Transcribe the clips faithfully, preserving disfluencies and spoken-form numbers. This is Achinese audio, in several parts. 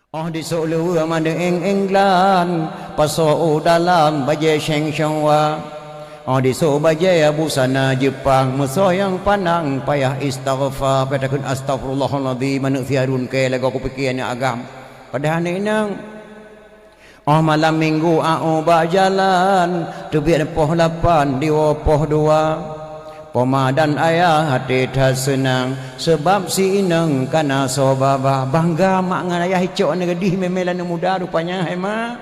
Oh disok luweue maneung England, pasoe u dalam bajée sheng shong wa. Oh disok bajée busana Jepang, meusoe nyang pandang payah istighfar, payah takheun astaghfirullahalazim, aneuk si Harun kée lagoe kupiké aneuk agam. Padahai aneuk inong. Oh malam minggu a u bak jalan, teubiet poh lapan diwoe poh dua. Poma dan ayah até that seunang, seubab si inong kana soe babah. Bangga mak ngon ayah icok aneuk gadih mé-mé lé aneuk muda rupanya, hai mak.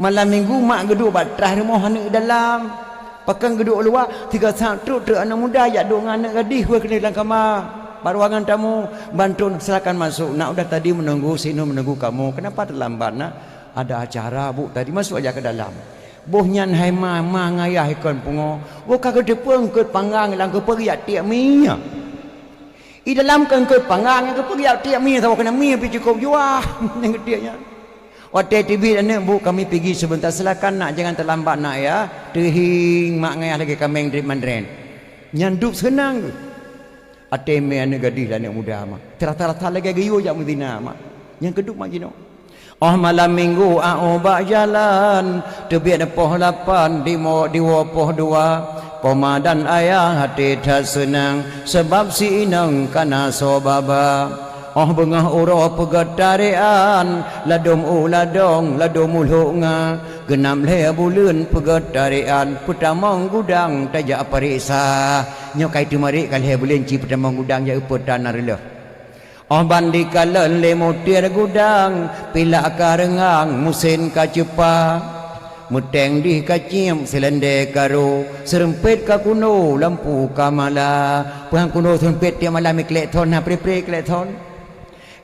Malam minggu mak geuduek bak traih rumoh aneuk dalam. Pakon geuduek luwa, sigoe sat trok-trok aneuk muda jak duek ngon aneuk gadih weueh keuneuk lam kama. Bak ruangan tamu, bantu silakan masuk. Nak udah tadi menunggu, si inong menunggu kamu. Kenapa terlambat, nak? Ada acara, Bu, tadi masuk aja ke dalam. Boh nyan hai ma, ma ngon ayah ikon pungo. Boh ka geuteupeue eungkôt panggang lam keupeue geujak tiek mie. I dalam keu eungkôt panggang nyang keupeue geujak tiek mie, saboh keunan mie pih cukôp juah nyang geutiek nyan. Watée teubiet aneuk, Bu, kami pigi sebentar, silakan nak, jangan terlambat nak ya. Teuhieng mak ngon ayah lagée kaméng drit mandren. Nyan duek seunang geuh. Até mé aneuk gadih lé aneuk muda mak. Teurasa-rasa lagée geuyue jak meuzina mak. Nyang keuduek mak jinoe. Oh malam minggu a u bak jalan, teubiet poh lapan dimo-, diwoe poh dua. Poma dan ayah até that seunang, seubab si inong kana soe babah. Oh beungoh uroe peugét tarékan, ladôm u ladong, ladôm u lhok nga. Geunam lhée buleuen peugét tarékan, peutamong gudang tajak pareksa. Nyoe ka iteumarék ka lhée buleuen ci peutamong gudang jak eupeuet tan na reuloh. Oh ban dikalon lé mutier gudang, pilak ka reungang, musén ka ceupa. Meuténg dih ka cieb, seulendé ka ro, seureumpet ka kuno, lampu ka mala. Peue han kuno seureumpet tiep malam iklek thon, na pré-pré iklek thon.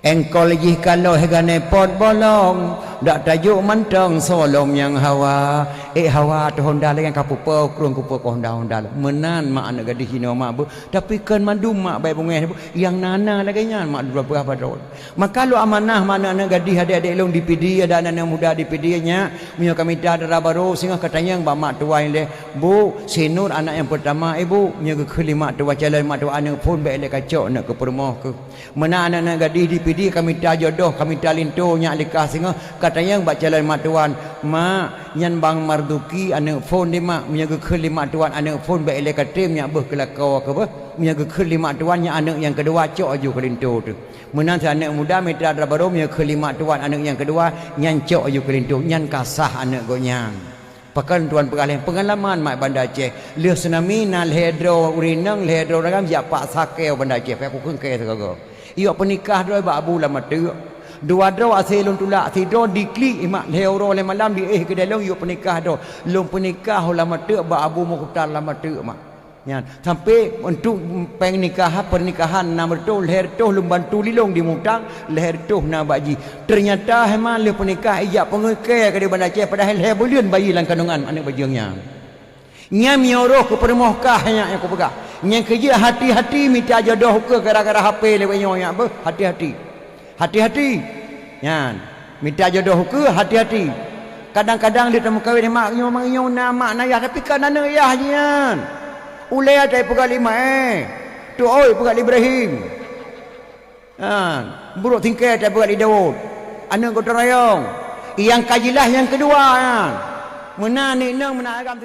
Engkol jih ka lhôh ganéh pot bolong, dak tajok mantong soe lom nyang hawa. Ék hawa teuh honda lagée nyang ka peupo krueng kupo keu honda-honda lom. Meunan mak aneuk gadih jinoe mak beuh. Tapi kon mandum mak bai beungéh, nyang na-na lagée nyan mak dua beurah padon. Maka lôn amanah mak aneuk-aneuk gadih, adék-adék lôn di Pidie, ada aneuk-aneuk muda di Pidie nyak, meunyoe ka mita dara barô singoh ka tanyong bak mak tuwan ilée, "Bu, si Nur anak nyang peurtama, eh, Bu, meunyoe geukheun lé mak tuwan, calon mak tuwan aneuk phon, bék ilée kacok aneuk keu peurumoh keuh." Meunan aneuk-aneuk gadih di Pidie ka mita jodoh, ka mita linto nyak likah singoh ka tanyong bak calon mak tuwan, "Mak, nyan Bang Marzuki aneuk phon di mak, meunyoe geukheun lé mak tuwan aneuk phon, bék ilée katem nyak beuh keu lakoe keuh beuh." Meunyoe geukheun lé mak tuwan nyan aneuk nyang keudua, cok aju keu linto teuh. Meunan si aneuk muda mita dara barô meunyoe kheun lé mak tuwan aneuk nyang keudua, nyan cok aju keu linto, nyan ka sah aneuk gobnyan. Pakon tuwan peugah lé peungalaman mak Banda Aceh. Lheueh tsunami na lhée droe ureuëng inong, lhée droe ureuëng agam jak paksa kée u Banda Aceh, payah kukheun kée sigoe-goe. Iyok peunikah droe bak Abu Lam Ateuk. Dua droe asée lôn tulak, sidroe di Klik, imak lhée uroe lhée malam di éh keudée lôn iyok peunikah droe. Lôn peunikah u Lam Ateuk bak Abu Mukhtar Lam Ateuk mak. Nyan, sampai untuk péng nikah, pernikahan na reutôh, lhée reutôh lôn bantu lilong di Mutang, lhée reutôh na bak jih. Ternyata hai ma lheueh peunikah ijak peungeuh kée keu di Banda Aceh, padahai lhée buleuen bayi lam kandungan aneuk bajeueng nyan. Nyan meunyoe roh keu peurumoh kah nyak nyang kupeugah. Nyang keujeuet hati-hati mita jodoh ukeue gara-gara H P lewat nyoe nyak beuh, hati-hati. Hati-hati. Nyan, mita jodoh ukeue hati-hati. Kadang-kadang lé tameukawen mak nyoe, mak nyoe na mak na yah, tapi ka na aneuk yah jih nyan. Ulée tai peugah lé mak, eh, tu oi peugah lé Ibrahim. Ha, burok tingkée tai peugah lé Daud. Aneuk gotong royong. Nyang ka jilah nyang keudua nyan. Meunan aneuk inong, meunan agam